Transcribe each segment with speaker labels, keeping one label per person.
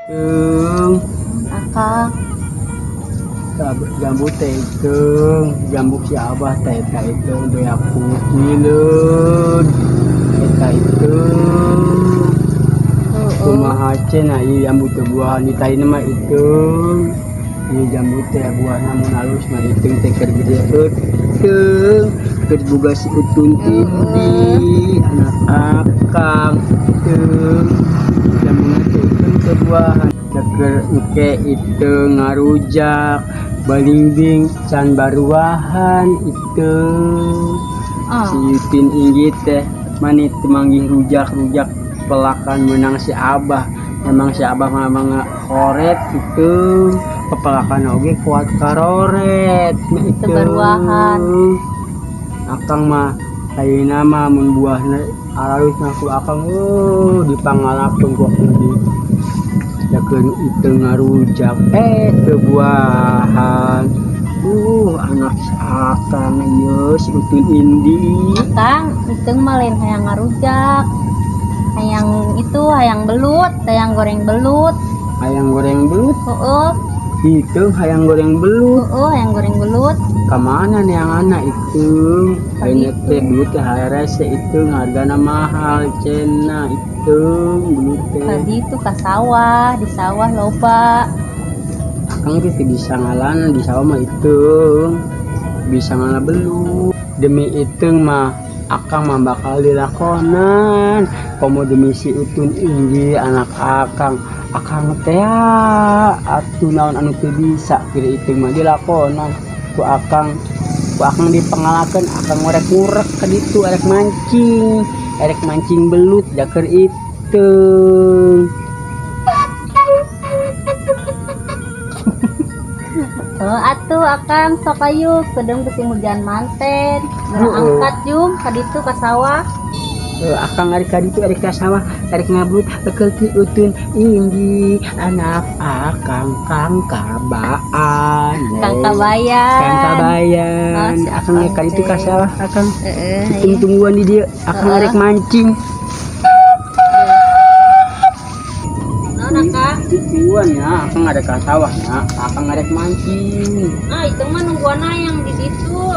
Speaker 1: Tung,
Speaker 2: Akang.
Speaker 1: Jambu teh tung, jambu si abah teh eta itu beak mileun. Eta itu. Kumaha cenah ieu jambu teh buahan di taina mah itu. Ieu jambu teh buahna mun halus mah iteung teh keur gede euteung. Keur boga si Utun Indi, anak akang iteung. Jambuna teh iteung teh buahan. Keur engke iteung ngarujak balingbing can baruahan iteung. Si Utin Inggi teh manit manggih rujak-rujak pelakan menang si Abah. Memang si Abah mah ngoret itu pepelakan oge kuat karoret itu.
Speaker 2: Baruahan.
Speaker 1: Akang mah ayeuna mah mun buahna aralus mah ku akang dipangalakeun ku akang di jakeun itu ngarujak teu buahan. Anak si akang ieu si Utun Indi.
Speaker 2: Akang itu mah lain hayang ngarujak. Hayang itu hayang belut, hayang goreng belut.
Speaker 1: Hayang goreng belut?
Speaker 2: Heeh.
Speaker 1: Itu hayang goreng belut.
Speaker 2: Heeh, hayang goreng belut.
Speaker 1: Kamana nih yang anak itu? Hayang teh belut teh harese itu hargana mahal cenah itu belut teh.
Speaker 2: Tadi itu ka sawah, di sawah loba.
Speaker 1: Akang teh teu bisa ngalana di sawah mah itu. Bisa ngala belut. Demi itu mah akang mah bakal dilakonan. Komo demi si Utun Inggi anak akang. Akang teh atuh naon anu teu bisa kira itu mah dilakonan. Ku akang dipangalakeun, akang ngorek-ngurek ka ditu erek mancing, erek mancing belut jaker itu.
Speaker 2: Oh, atuh akang sok ayu kedeng musim hujan manten. Geura angkat jung ka ditu ka sawah.
Speaker 1: Akang arek ka ditu arek ka sawah arek ngabut bekel ti Utun Inggi anak akang Kang Kabaan.
Speaker 2: Kang Kabayan.
Speaker 1: Kang Kabayan.
Speaker 2: Oh, si
Speaker 1: Akang arek ka ditu ka sawah akang.
Speaker 2: Heeh,
Speaker 1: Tunggu tungguan di dieu akang arek mancing.
Speaker 2: Naon akang?
Speaker 1: Tungguan ya, akang arek ka sawah ya, akang arek mancing.
Speaker 2: Ah, itu mah nungguan yang di ditu.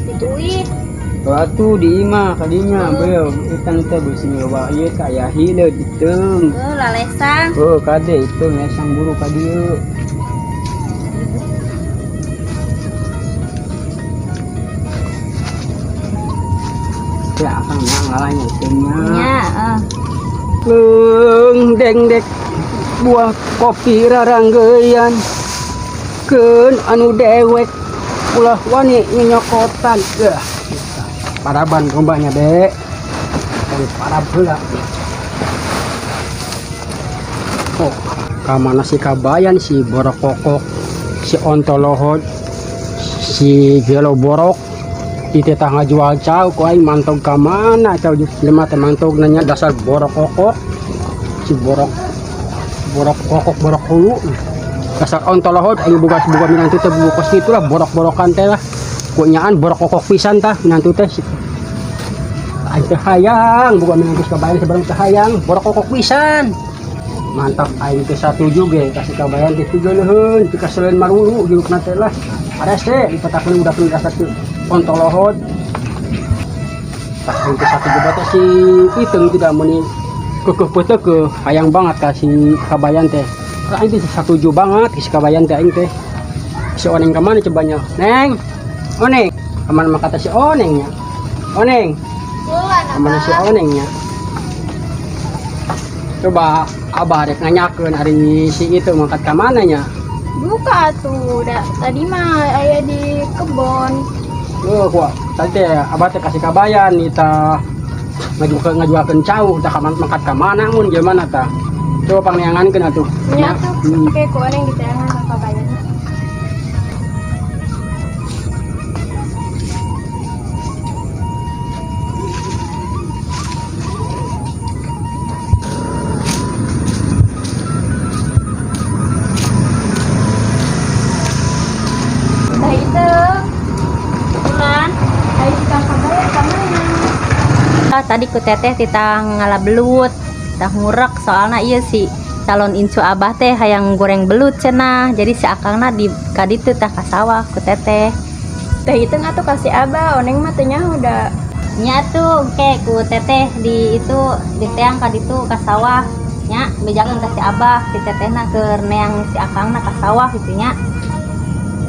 Speaker 2: Dituit.
Speaker 1: Atuh di imah kadinya beuh ikan teh beusi loba ieu ka aya hileud iteung.
Speaker 2: Heuh, lalesang.
Speaker 1: Heuh, kade iteung lesang buru ka dieu. Ya akang mah ngalahnya iteungnya.
Speaker 2: Nya, heeh.
Speaker 1: Leung dengdek buah kopi raranggeyan. Keun anu dewek ulah wani nyokotan. Yah. Paraban gombanya, Dek. Dari parab heula. Oh, ka mana si Kabayan, si Borokokok, si Ontolohod, si Gelo Borok. Itu tah ngajual cau ku aing mantog ka mana cau jelema teh mantog nanya dasar Borokokok. Si Borok Borokokok borok hulu. Dasar Ontolohod aing boga minantu teh bukos kitu lah borok-borokan teh lah. Kunyaan borokokok pisan tah minantu teh. Aing teh hayang boga minantu Kabayan sebarang teh hayang borokokok pisan. Mantap aing teh satuju ge kasih Kabayan teh tiga leuheun pikaseleun marulu jirukna teh lah. Arese dipetakeun budak nu dasar teh Ontolohod. Tah aing teh satuju bae si Iteung tidak meuni kekeuh peuteukeuh hayang banget ka si Kabayan teh. Tah aing teh satuju banget si Kabayan teh aing teh. Si Oneng ka mana cobanya? Neng. Oneng, kemana mah kata si Onengnya? Oneng, kemana si Onengnya? Coba abah rek nanyakeun ari si itu mangkat ka mana nya?
Speaker 3: Buka atuh, da, tadi mah aya di kebon.
Speaker 1: Oh, kuat. Tadi teh abah teh kasih Kabayan nih tah ngajualkeun cau tah mangkat ka mana mun gimana tah? Coba pangneangankeun atuh.
Speaker 3: Nya atuh, oke ku Oneng diteangan ka Kabayan.
Speaker 2: Tadi ku teteh titah ngala belut, titah ngurek soalna ieu si Calon incu abah teh hayang goreng belut cenah. Jadi si akangna di kaditu tah ka sawah ku teteh.
Speaker 3: Teh Iteung atuh ka si Abah, oneng mah teu nyaho da.
Speaker 2: Nya tuh ke ku teteh di itu di teang ka ditu ka sawah nya, bejakeun ka si abah, si tetehna keur neang si akangna ka sawah gitu nya.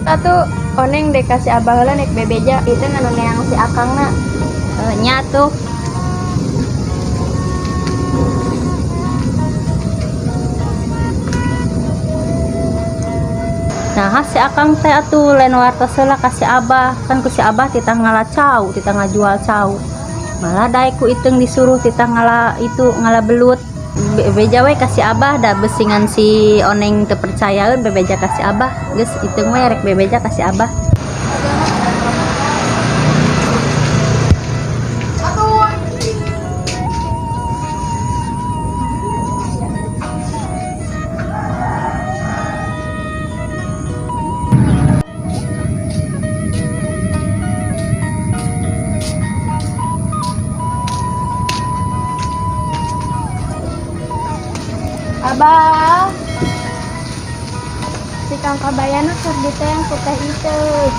Speaker 3: Atuh oneng dek ka si Abah heula, nek bebeja Iteung anu neang si akangna.
Speaker 2: Nya tuh. Nah, si akang teh atuh lain wartos heula ka si abah, kan ku si abah titah ngala cau, titah ngajual cau. Malah daek ku Iteung disuruh titah ngala itu ngala belut. Beja we ka si abah da besingan si oneng teu percayaeun bebeja ka si abah. Geus Iteung we rek bebeja ka si abah.
Speaker 3: Abah. Si Kang Kabayan keur diteang ku Teh Iteung.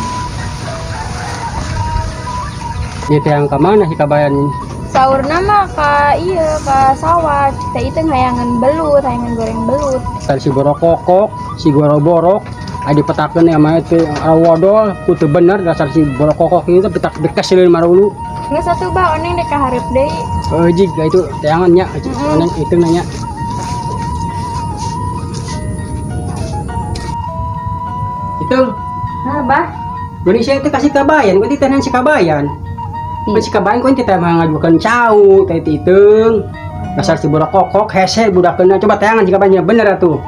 Speaker 1: Di teang ka mana si Kabayan ini?
Speaker 3: Saurna mah ka ieu ka sawah. Teh Iteung hayangan belut, hayangan goreng belut.
Speaker 1: Tadi si borokokok, si goro-borok, adi petakeun ya mah itu awodol, kutu bener dasar si borokokok itu petak bekas sieun marulu.
Speaker 3: Geus atuh bah, oneng dek ka hareup deui.
Speaker 1: Oh, jig itu teangan nya, oneng itu nanya. Itu.
Speaker 2: Nah, bah.
Speaker 1: Gini saya itu kasih kabayan, kau tidak si kabayan. Kau si kabayan kau tidak mengajukan cau, teh Iteung. Dasar si borokokok hese budak kena coba teangan si kabayannya bener atuh.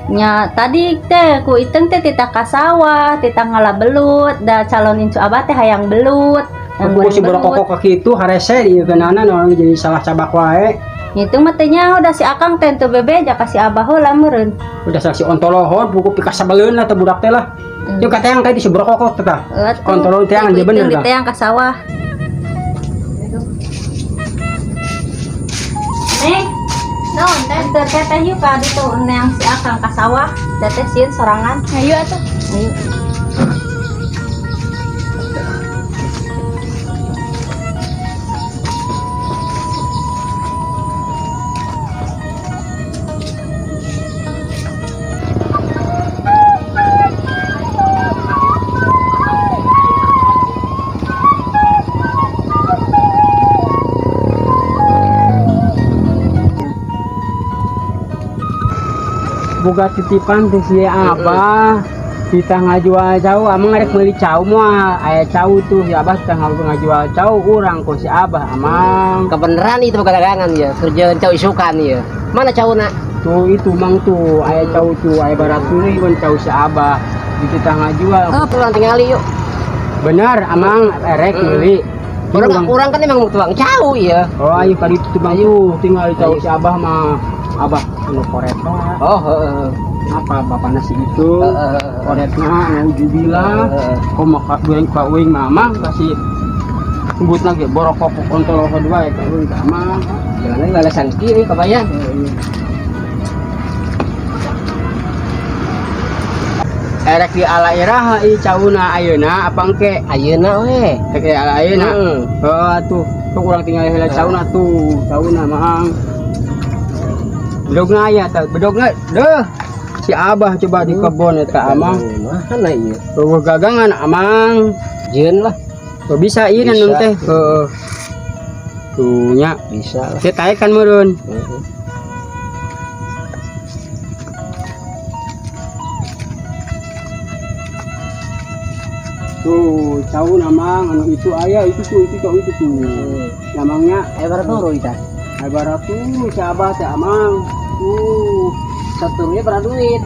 Speaker 2: Nya tadi teh ku Iteung teh titah ka sawah, titah ngala belut, da calon incu abah teh hayang belut. Hayang
Speaker 1: Aku si
Speaker 2: goreng belut.
Speaker 1: borokokok kaki itu harese di kenana orang jadi salah cabak wae.
Speaker 2: Ngitung mah teh nya udah si akang teh teu bebeja ka si abah heula meureun.
Speaker 1: Udah salah si ontoloho buku pikasabeleun lah teh budak teh lah. Yuk kata yang kayak di si borokokok teh tah.
Speaker 2: Atuh,
Speaker 1: Ontoloho teangan
Speaker 2: ku
Speaker 1: dia bener
Speaker 2: Iteung
Speaker 1: tah.
Speaker 2: diteang ka sawah. Neng,
Speaker 3: Naon teh?
Speaker 2: anteur teteh yuk ka ditu neang si akang ka sawah. Teteh sieun sorangan.
Speaker 3: Hayu atuh.
Speaker 2: Ayo.
Speaker 1: Boga titipan teh si abah. Kita ngajual cau, amang arek meuli cau moal. Aya cau tuh si abah kita ngajual cau urang ku si abah amang.
Speaker 4: Kebenaran itu boga dagangan ya, kerja cau isukan ya. Mana cauna?
Speaker 1: Tuh itu mang tuh, aya cau tuh, aya baraturi mun cau si abah. Di kita ngajual.
Speaker 4: Oh, pulang tingali yuk.
Speaker 1: Benar amang erek meuli.
Speaker 4: Orang orang kan emang tuang cau ya.
Speaker 1: Oh, ayo kali itu bang tuh, tinggal cau si abah mah. Abah anu koretna.
Speaker 4: Oh, heeh.
Speaker 1: Apa bapak nasi itu?
Speaker 4: Heeh.
Speaker 1: Koretna naujubillah.
Speaker 4: Heeh.
Speaker 1: Kok maka goreng ka uing mamang kasih sebut lagi borokok kontol kedua ya ka uing ka amang.
Speaker 4: Jangan balasan kiri kabayan.
Speaker 1: Erek di ala iraha i cauna ayeuna apa engke?
Speaker 4: Ayeuna we.
Speaker 1: Rek di ala ayeuna.
Speaker 4: Heeh.
Speaker 1: Heuh atuh, tuh kurang tinggal heula cauna tuh, cauna mang. Bedogna aya tah, bedogna deuh. Si abah coba di kebon eta amang.
Speaker 4: Mana ieu?
Speaker 1: Eueuh gagangan amang.
Speaker 4: Jieun lah.
Speaker 1: Tuh bisa ieu
Speaker 4: Bisa.
Speaker 1: nun teh. Heuh. Tuh nya.
Speaker 4: Bisa lah.
Speaker 1: Teh taekan meureun.
Speaker 4: Heeh.
Speaker 1: Tuh, cau namang anu itu aya itu tuh, itu cau itu tuh. Namangnya
Speaker 4: Aya baraturu eta.
Speaker 1: Aya baraturu si abah teh amang. Tuh,
Speaker 4: satunya berapa duit?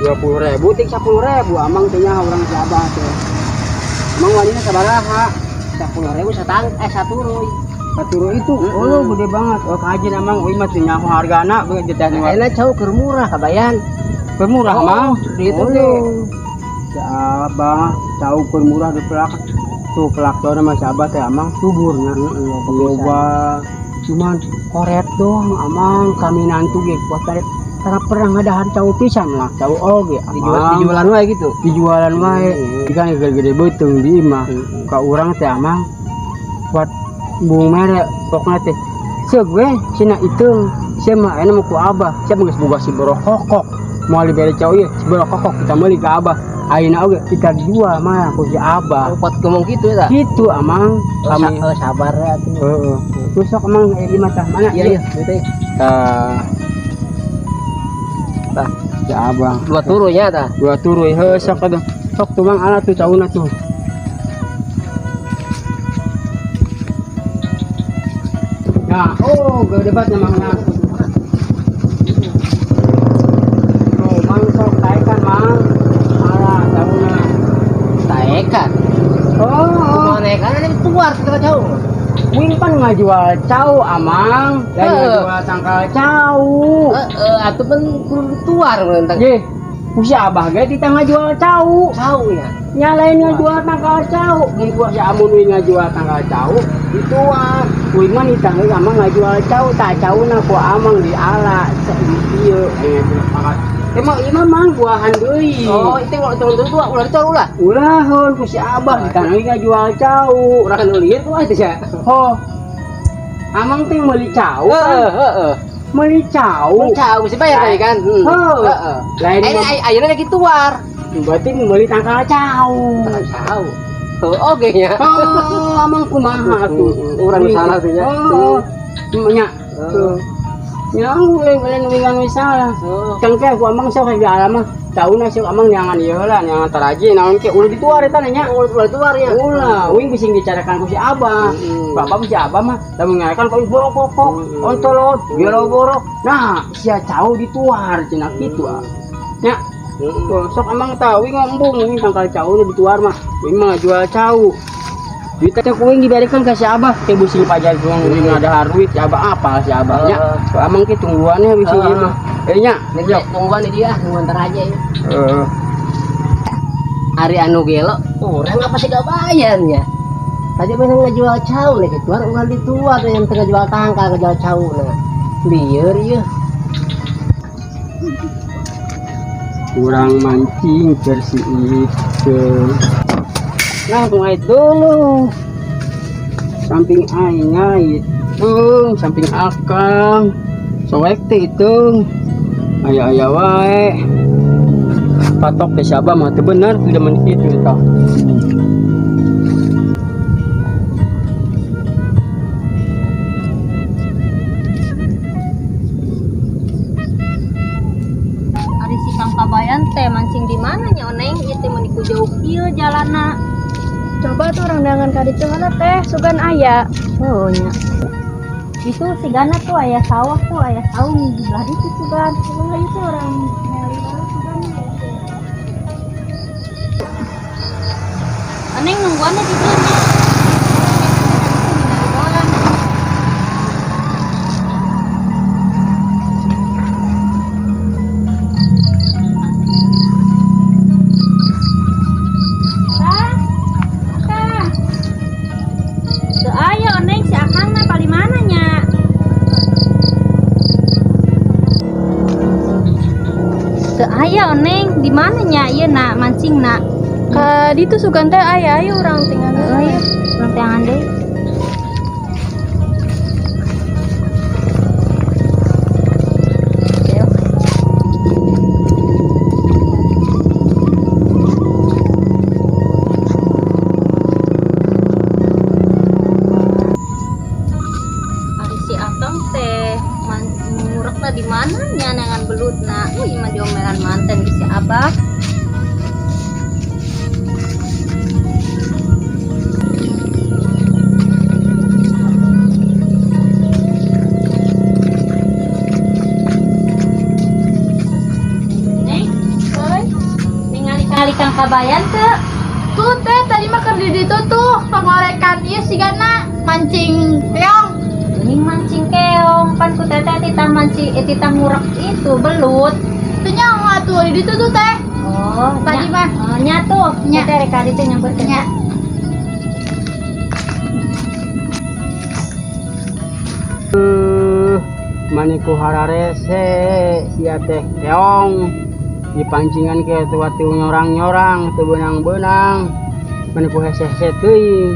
Speaker 1: 20.000 ting 10.000 amang teh nya urang si abah teh. Amang wanina sabaraha?
Speaker 4: 10.000 satang, saturuy.
Speaker 1: Saturuy itu? Oh, gede banget. Oh, kajian amang euy mah teu nyaho hargana begitu teh.
Speaker 4: Ayeuna cau keur murah kabayan.
Speaker 1: Keur murah,
Speaker 4: Oh,
Speaker 1: Mang.
Speaker 4: di itu
Speaker 1: Oh,
Speaker 4: teh.
Speaker 1: Si abah cau keur murah di pelak. Tuh pelak teh mah si abah teh amang suburnya.
Speaker 4: Heeh,
Speaker 1: Loba. Cuman koret doang amang kami nantu ge kuat tarik. Tara pernah ngadahar cau pisan lah, cau oge
Speaker 4: Dijual
Speaker 1: amang.
Speaker 4: Dijualan wae gitu.
Speaker 1: Dijualan wae. Ikan gede-gede beuteung di imah. Ka urang teh amang buat bung mere pokna teh. Seug we cenah iteung. Sia mah ayeuna mah ku abah, sia mah geus boga si borokokok. Moal dibere cau ieu, si borokokok kita meuli ka abah. Ayeuna oge kita jual mah ku si abah.
Speaker 4: Oh, pot ngomong gitu ya?
Speaker 1: Gitu amang.
Speaker 4: Kami
Speaker 1: Kami
Speaker 4: sabar ya tuh.
Speaker 1: heeh. Terus sok amang di mata mana?
Speaker 4: Iya iya, gitu ya.
Speaker 1: Tah,
Speaker 4: Tah,
Speaker 1: si abah.
Speaker 4: dua turunya tah.
Speaker 1: Dua turu heuh sok atuh. Sok tuh mang ala tuh cauna tuh. Nah, oh, gede banget mang nah. Tuh, mang sok taekan mang. Ala cauna.
Speaker 4: Taekan.
Speaker 1: Oh, oh.
Speaker 4: Kumaha naekan ada tuar kita jauh.
Speaker 1: Wing pan ngajual cau amang, lain
Speaker 4: Heeh.
Speaker 1: ngajual tangkal cau.
Speaker 4: Heeh, atuh pan kudu tuar tentang
Speaker 1: Ye, ku si abah ge tita ngajual cau.
Speaker 4: cau ya.
Speaker 1: Nya lain ngajual tangkal cau. Mun ku si amun wing ngajual tangkal cau, dituar. Wing mah nitah heula amang ngajual cau, tak cauna ku amang di ala ieu tangkal. Emang ieu mah mang buahan deui.
Speaker 4: Oh, itu kalau turun tuh ulah dituar ulah.
Speaker 1: Ulahun ku si abah ditah lagi ngajual cau.
Speaker 4: Urang kan lieur kumaha itu sia.
Speaker 1: Oh. Amang teh meuli cau
Speaker 4: Heeh,
Speaker 1: kan?
Speaker 4: heeh.
Speaker 1: Meuli cau.
Speaker 4: Cau mesti bayar tadi kan.
Speaker 1: Heeh.
Speaker 4: Heeh.
Speaker 1: Lain
Speaker 4: Ayeuna
Speaker 1: mah
Speaker 4: ayeuna lagi tuar.
Speaker 1: berarti meuli tangkal cau.
Speaker 4: Tangkal cau. Heuh, oge nya.
Speaker 1: Oh, amang kumaha atuh.
Speaker 4: Urang nu salah tuh nya.
Speaker 1: Oh, nya.
Speaker 4: Heeh.
Speaker 1: Nya we lain anu salah.
Speaker 4: Oh.
Speaker 1: Kang teh ku amang sok di alam mah. Cauna sok amang nyangan ieu heula, nyangan taraji naon ke ulah dituar eta nya.
Speaker 4: Ulah ulah tuar nya.
Speaker 1: Ulah, uing bising dicarakan ku si abah. Bapak ku si abah mah lamun ngarekan ku borok kokok, ontolot, gelo borok. Nah, sia cau dituar cenah kitu ah. Nya,
Speaker 4: Heeh.
Speaker 1: sok amang tahu uing ngembung uing tangkal cau nu dituar mah. Uing mah jual cau. Duit teh ku uing diberikan ka si abah, teh busing pajar ku uing ngadahar duit si abah apal si abah nya.
Speaker 4: Heeh.
Speaker 1: Ku amang ki tungguannya bising ieu mah. Eh nya,
Speaker 4: Nih, tungguan dia, tungguan taraje ya.
Speaker 1: Heeh.
Speaker 4: Ari anu gelo, urang apa sih gak bayarnya? Tadi bener ngejual cau nih, keluar ulah dituar yang tengah jual tangkal ngejual cau nah. Lieur ieu.
Speaker 1: Kurang mancing versi itu. Nah, ngait dulu. Samping aing ngait. Tung, samping akang. Soek teh itu. Aya-aya wae. Patok teh siapa mah teu bener teu demen kitu tah.
Speaker 2: Ari si Kang Kabayan teh mancing di mana nya oneng ieu teh meuni ku jauh kieu jalanna.
Speaker 3: Coba tuh orang dangan ka ditu heula teh, sugan aya.
Speaker 2: Oh nya. Itu si Gana tuh aya sawah tuh aya saung di belah itu sugan.
Speaker 3: Coba itu orang nyari heula sugan.
Speaker 2: Oneng nungguannya di dieu nya.
Speaker 3: Kang, Kang.
Speaker 2: Teu aya oneng si Akang na pali mana nya? Teu aya oneng di mana nya ieu na mancing na?
Speaker 3: Ka ditu sugan teh aya, ayo urang tinggal.
Speaker 2: Heeh ya, urang teangan deui. Ayo. Ari si Akang teh ngurekna di mana nya neangan belutna. Wih mah diomelan manten di si Abah. Neng,
Speaker 3: Oi.
Speaker 2: ningali kali Kang Kabayan teu?
Speaker 3: Tuh teh tadi mah keur di ditu tuh pangorekan ieu sigana mancing keong.
Speaker 2: Geuning mancing keong, pan ku teteh titah mancing, titah ngurek itu belut.
Speaker 3: Teu nyaho atuh di ditu tuh teh.
Speaker 2: Oh,
Speaker 3: Tadi
Speaker 2: nya.
Speaker 3: mah.
Speaker 2: Oh, nya tuh.
Speaker 3: Nya.
Speaker 2: Nya teh rek ka ditu nyamperkeun.
Speaker 3: Nya.
Speaker 1: Mani ku hararese sia teh keong dipancingan ke tua teu nyorang-nyorang, teu beunang-beunang, mani ku hese-hese teuing.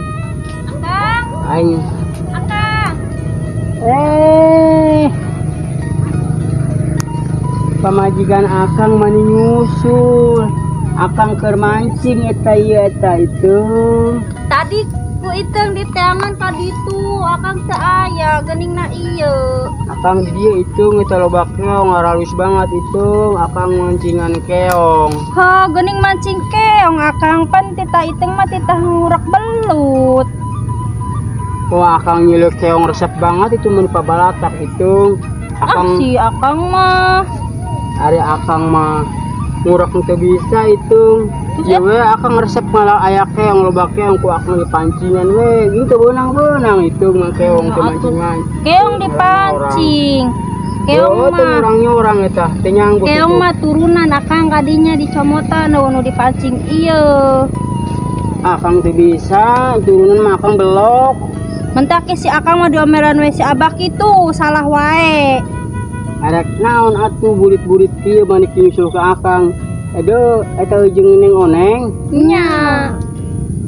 Speaker 2: Akang,
Speaker 1: Aing.
Speaker 2: akang.
Speaker 1: Eh, pamajikan akang mani nyusul. Akang keur mancing eta ieu eta itu.
Speaker 2: Tadi ku Iteung diteangan ka ditu, akang teu aya, geuning na ieu.
Speaker 1: Akang di dieu itu eta loba keong, aralus banget itu. Akang mancingan keong.
Speaker 2: Ha, geuning mancing keong akang, pan tita Iteung mah titah ngurak belut.
Speaker 1: Wah, akang nyileuk keong resep banget itu mun pabalatak itu.
Speaker 2: Ah,
Speaker 1: Akang
Speaker 2: si akang mah.
Speaker 1: Ari akang mah ngurek teu bisa itu. Ya we akang resep malah aya keong, loba keong ku akang dipancingan we. Gitu beunang-beunang itu mah keong teu
Speaker 2: Atuh.
Speaker 1: Mancingan.
Speaker 2: Keong dipancing. Keong
Speaker 1: Oh, teu
Speaker 2: mah.
Speaker 1: nyorang-nyorang eta, teu nyanggut
Speaker 2: Keong
Speaker 1: itu.
Speaker 2: mah turunan akang kadinya dicomotan nu dipancing ieu.
Speaker 1: Akang teu bisa, turunan mah akang belok.
Speaker 2: Mentak si akang mah diomelan we si abah kitu, salah wae.
Speaker 1: Arek naon atuh burit-burit kieu balik nyusul ke akang. Aduh, eta jeung Neng Oneng.
Speaker 2: Nya.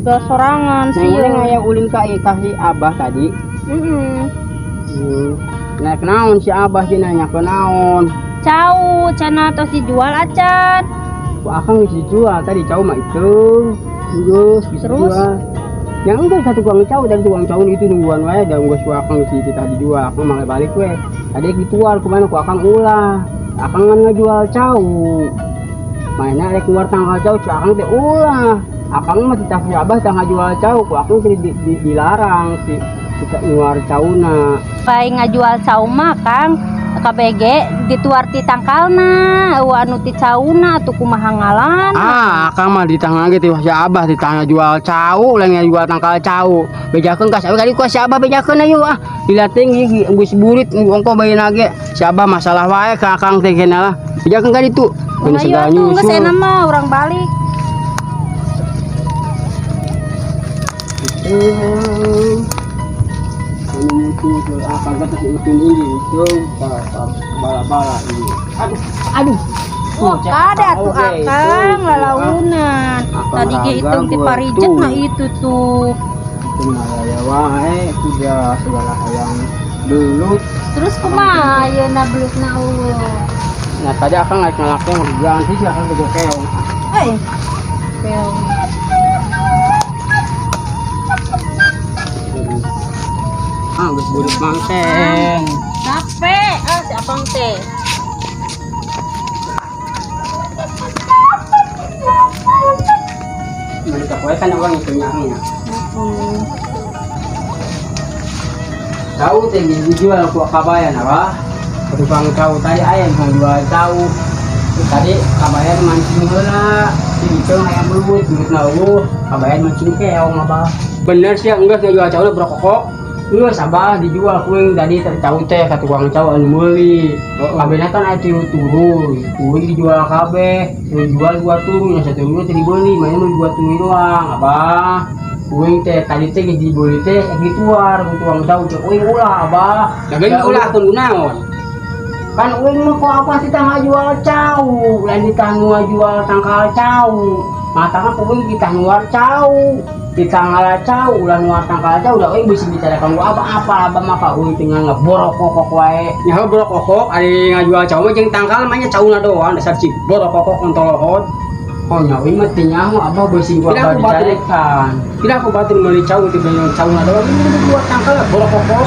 Speaker 2: Da sorangan
Speaker 1: Neng
Speaker 2: sih.
Speaker 1: Oneng aya ulin ka ka si abah tadi.
Speaker 2: Heeh.
Speaker 1: Nah, naon si abah sih nanya ke naon?
Speaker 2: Cau, cenah tos dijual acan.
Speaker 1: Ku akang geus dijual tadi cau mah itu. Geus bisa
Speaker 2: Terus?
Speaker 1: jual. Yang enggak satu tukang cau dari tukang cau itu nungguan wae da geus ku akang geus kita dijual, akang malah balik we. Tadi dituar kemana ku akang ulah. Akang kan ngajual cau. Mainnya rek keluar tangkal cau, cu akang teh ulah. Akang mah titah si abah tah ngajual cau, ku akang teh dilarang si kita nguar cauna.
Speaker 2: Pai ngajual cau mah Kang KBG dituar ti tangkalna, eueuh anu ti cauna atuh kumaha ngalan.
Speaker 1: Ah, akang mah ditangah ge teh si abah ditangah jual cau, lain ngajual tangkal cau. Bejakeun ka kali ku si abah bejakeun ayo ah. Dilatih geus burit ongko bayeuna ge. Si abah masalah wae ka akang teh kena lah. Bejakeun ka ditu. Mun
Speaker 2: Ayo
Speaker 1: segala
Speaker 2: atuh geus
Speaker 1: nyusul.
Speaker 2: enak mah urang balik.
Speaker 1: Anu nyusul akang kata si Utun ini itu bala-bala ini. Aduh, aduh.
Speaker 2: Wah, kada tuh
Speaker 1: Oke,
Speaker 2: akang
Speaker 1: itu.
Speaker 2: lalaunan.
Speaker 1: Akang
Speaker 2: Tadi ge
Speaker 1: raga
Speaker 2: hitung ti
Speaker 1: gua
Speaker 2: parijet
Speaker 1: tuh.
Speaker 2: nah itu tuh.
Speaker 1: Itu malaya wae kuda segala hayang belut.
Speaker 2: Terus kumaha ayeuna belutna eueuh?
Speaker 1: Nah, tadi akang naik ngalak keong, ganti sih akang ke keong.
Speaker 2: Eh. Keong.
Speaker 1: Ah, geus burit mangkeng.
Speaker 2: Capek ah si abang teh.
Speaker 1: Mereka kowe kan orang itu nyangnya. Tahu teh dijual ku kabayan apa? Tukang cau tadi ayam yang jual cau. Tadi kabayan mancing heula. Si itu hayang belut, belut na eueuh, kabayan mancing keong abah. Bener sih enggak sih jual cau berokok. Geus abah dijual kuing tadi cau teh ka tukang cau anu meuli. Kabehna kan aya tilu turun, kuing dijual kabeh, nu jual dua turun, yang satu turun teh dibeli, mainnya mau dua turun doang abah. Kuing teh tadi teh geus dibeli teh dituar ku tukang cau, cek uing ulah abah. Da geuning ulah teu naon. Kan uing mah kok apa sih tah ngajual cau, lain ditah ngajual tangkal cau. Matana kuing kita nuar cau, kita ngalah cau, ulah nuar tangkal cau, udah uing bisa bicara kanggo apa apa abah mah ka uing tinggal ngeborokokok wae. Nya borokokok ari ngajual cau mah jeung tangkal mah nya cauna doang dasar cik borokokok ontolehod. Oh nya uing mah teu nyaho abah beusi ku abah dicarekan. Tidak aku batin meuli cau teh beunang cauna doang, ini buat tangkal borokokok.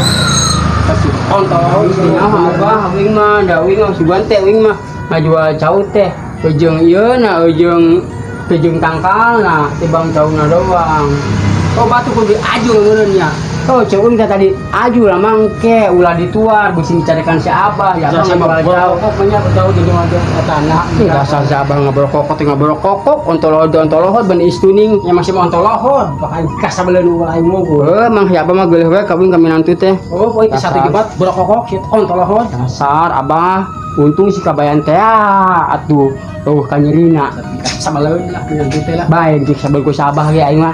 Speaker 1: Pasti kontol teu nyaho abah uing mah, da uing mah sugan teh uing mah ngajual cau teh ujung ieu na ujung ujung tangkal na tibang cauna doang. Oh batu kudu aju ngeureun nya. Oh cek uing teh tadi aju lah mangke ulah dituar beusi dicarekan si abah ya abah ngajual cau.
Speaker 4: Pokoknya jauh jadi maju tanah.
Speaker 1: Ih, dasar si abah ngaborokokok teh ngaborokokok ontolohod ontolohod ben istuning
Speaker 4: Ya masih mau ontolehod, bahkan kasabeleun ulah aing mah.
Speaker 1: Heuh, mang si abah mah geuleuh we kawin ka minantu teh.
Speaker 4: Oh, poe satu jebat borokokok kieu ontolehod.
Speaker 1: Dasar abah, untung si kabayan teh atuh. Oh kanyerina.
Speaker 4: Kasabeleun lah minantu teh lah.
Speaker 1: Bae jeung sabel ku si abah ge aing mah.